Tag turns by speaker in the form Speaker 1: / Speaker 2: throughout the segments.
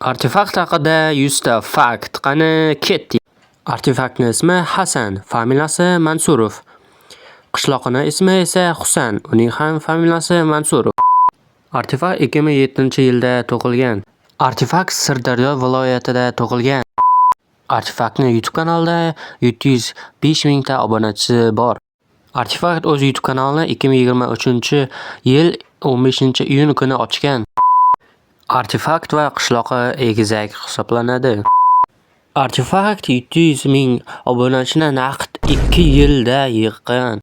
Speaker 1: Artefakt haqida 100 ta fakt. Qani ketdik. Artefaktning ismi Hasan, familiyasi Mansurov. Qishloqining ismi esa Husan, uning ham familiyasi Mansurov. Artefakt 2007-yilda tug'ilgan. Artefakt Sirdaryo viloyatida tug'ilgan. Artefaktning YouTube kanalida 705 mingta obunachisi bor. Artefakt o'z YouTube kanalini 2023-yil 15-iyun kuni ochgan. Artefakt va qishloqi egizak hisoblanadi. Artefakt 700 ming obunachini naqd 2 yilda yig'gan.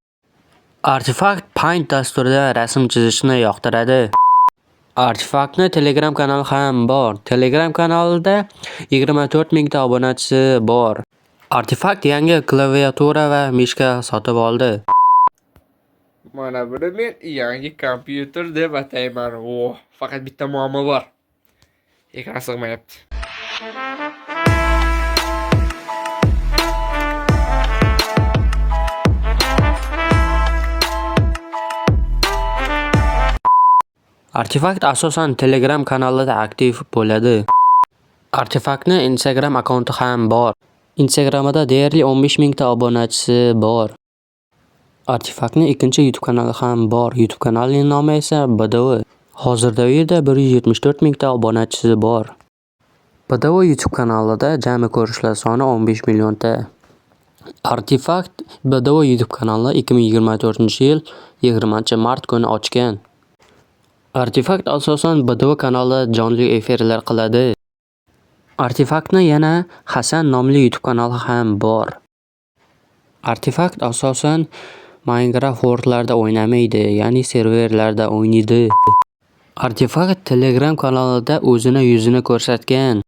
Speaker 1: Artefakt Paint dasturida rasm chizishni yoqtiradi. Artefaktni Telegram kanali ham bor. Telegram kanalida 24 mingta obunachisi bor. Artefakt yangi klaviatura va mishka sotib oldi.
Speaker 2: Mana buni men yangi kompyuter deb atayman. Oh, faqat bitta muammo bor. Ekran sig'mayapti.
Speaker 1: Artefakt asosan Telegram kanalida aktiv bo'ladi. Artefaktni Instagram akkaunti ham bor. Instagramida deyarli 15 mingta obunachisi bor. Artefaktning ikkinchi YouTube kanali ham bor. YouTube kanalining nomi esa BDV. Hozirda u yerda 174 mingta obunachisi bor. BDV YouTube kanalida jami ko'rishlar soni 15 millionta. Artefakt BDV YouTube kanalini 2024-yil 20-mart kuni ochgan. Artefakt asosan BDV kanalida jonli efirlar qiladi. Artefaktni yana Hasan nomli YouTube kanali ham bor. Artefakt asosan Minecraft World'larda o'ynamaydi, ya'ni serverlarda o'ynaydi. Artefakt Telegram kanalida o'zini yuzini ko'rsatgan.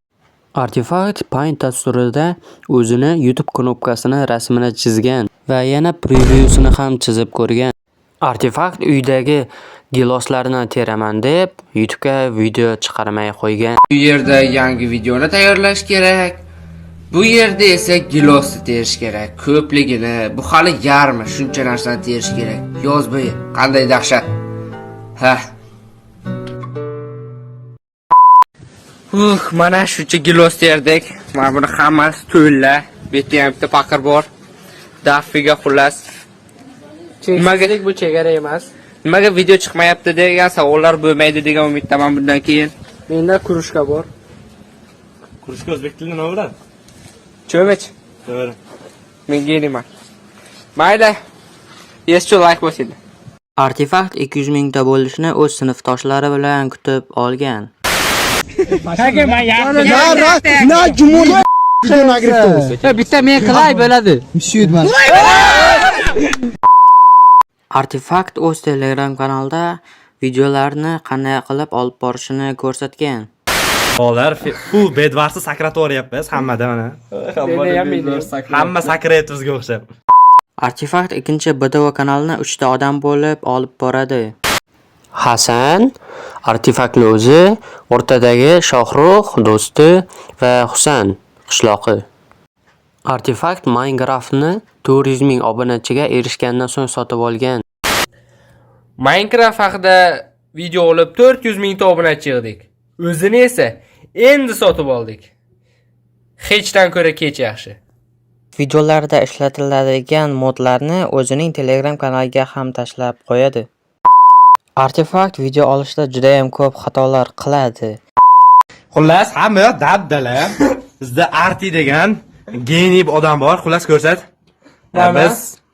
Speaker 1: Artefakt Paint dasturida o'zini YouTube knopkasini rasmini chizgan va yana previewsini ham chizib ko'rgan. Artefakt uydagi giloslarni teraman deb YouTube'ga video chiqarmay qo'ygan.
Speaker 2: Bu yerda yangi videoni tayyorlash kerak. Bu yerda esa gilosni terish kerak. Ko'pligini, bu hali yarmi, shuncha narsani terish kerak. Yoz bo'yi qanday dahshat. Ha. Mana shuncha gilos terdik. Mana buni hammasi to'la. Bu yerda ham bitta paqir bor. Daffiga xullas.
Speaker 3: Cheksizlik bu chegara emas.
Speaker 2: Nimaga video chiqmayapti degan savollar bo'lmaydi degan umiddaman bundan keyin.
Speaker 3: Menda kurushka bor.
Speaker 4: Kurushka o'zbek tilida nima bo'ladi?
Speaker 2: Cho'mich.
Speaker 4: To'g'ri.
Speaker 2: Men geniyman. Mayli. Yes, like bosinglar.
Speaker 1: Artefakt 200 mingta bo'lishni o'z sinfdoshlari bilan kutib olgan.
Speaker 3: Bitta men qilay bo'ladi.
Speaker 1: Artefakt o'z Telegram kanalida videolarni qanday qilib olib borishini ko'rsatgan.
Speaker 4: Bolalar full bedvarsi sakratib yuboryapmiz hammada mana. Hamma sakrayapti bizga o'xshab.
Speaker 1: Artefakt ikkinchi BDV kanalini 3 ta odam bo'lib olib boradi. Hasan, Artefaktni o'zi, o'rtadagi Shohrux do'sti va Husan qishloqi. Artefakt Minecraftni 400 ming obunachiga erishgandan so'ng sotib olgan.
Speaker 2: Minecraft haqida video olib 400 mingta obunachi yig'dik. O'zini esa endi sotib oldik. Hechdan ko'ra kech yaxshi.
Speaker 1: Videolarda ishlatiladigan modlarni o'zining Telegram kanaliga ham tashlab qo'yadi. Artefakt video olishda juda ham ko'p xatolar qiladi.
Speaker 4: Xullas, hamma yoq dabdala. Bizda Arti degan geniy odam bor. Xullas ko'rsat.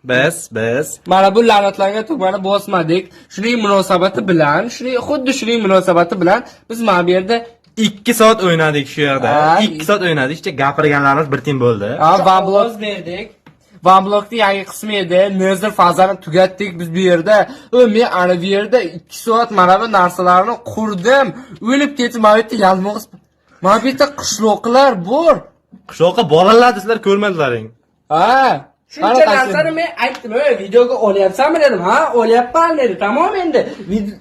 Speaker 4: Biz.
Speaker 2: Mana bu la'natlangan tugmani bosmadik. Shuning munosabati bilan, xuddi shuning munosabati bilan biz mana bu yerda
Speaker 4: 2 soat o'ynadik shu yerda.
Speaker 2: Ha.
Speaker 4: 2 soat o'ynadik. Ishda gapirganlarimiz bir tin bo'ldi.
Speaker 2: One Block berdik. One Block'ning yangi qismi edi. Nether fazani tugatdik biz bu yerda. Men ana bu yerda 2 soat mana bu narsalarni qurdim. O'lib ketib mana bu yerda yalmog'iz. Mana bu yerda qishloqlar bor.
Speaker 4: Qishloqqa bolalar sizlar ko'rmadilaring.
Speaker 2: Ha.
Speaker 3: Shuncha narsani men aytdim, "Ey, videoga olyapsanmi?" dedim. Ha, olyapman dedi. Tamom endi.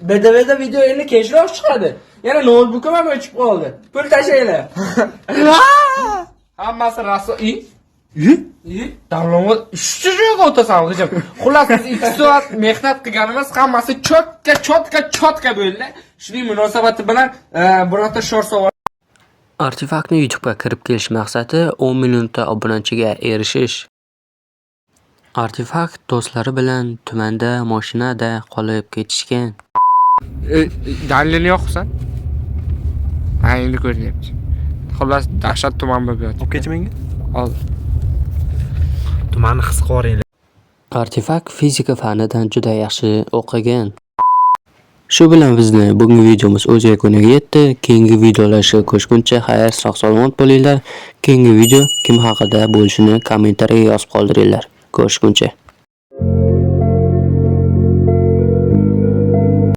Speaker 3: BDVda video endi kechroq chiqadi.
Speaker 2: Yana noutbukim ham o'chib qoldi. Pul tashlanglar. Hammasi raso. I? I? Davlomot ishchi joyga o'tasan g'ijim. Xullas biz 2 soat mehnat qilganimiz hammasi chotka chotka chotka bo'ldi. Shuning munosabati bilan birorta shor savol
Speaker 1: Artefaktni YouTube'ga kirib kelish maqsadi 10 millionta obunachiga erishish. Artefakt do'stlari bilan tumanda mashinada qolib ketishgan.
Speaker 2: Dalilni yo'qsan? Ha, endi ko'rinyapti. Xullas, dahshat tuman bo'lib yotibdi.
Speaker 4: Olib kelchi menga.
Speaker 2: Ol.
Speaker 4: Tumanni his qilib.
Speaker 1: Artefakt fizika fanidan juda yaxshi o'qigan. Shu bilan bizni bugungi videomiz o'z yakuniga yetdi. Keyingi videolarga ko'rishguncha xayr, sog' salomat bo'linglar. Keyingi video kim haqida bo'lishini kommentariyaga yozib qoldiringlar. Ko'rishguncha.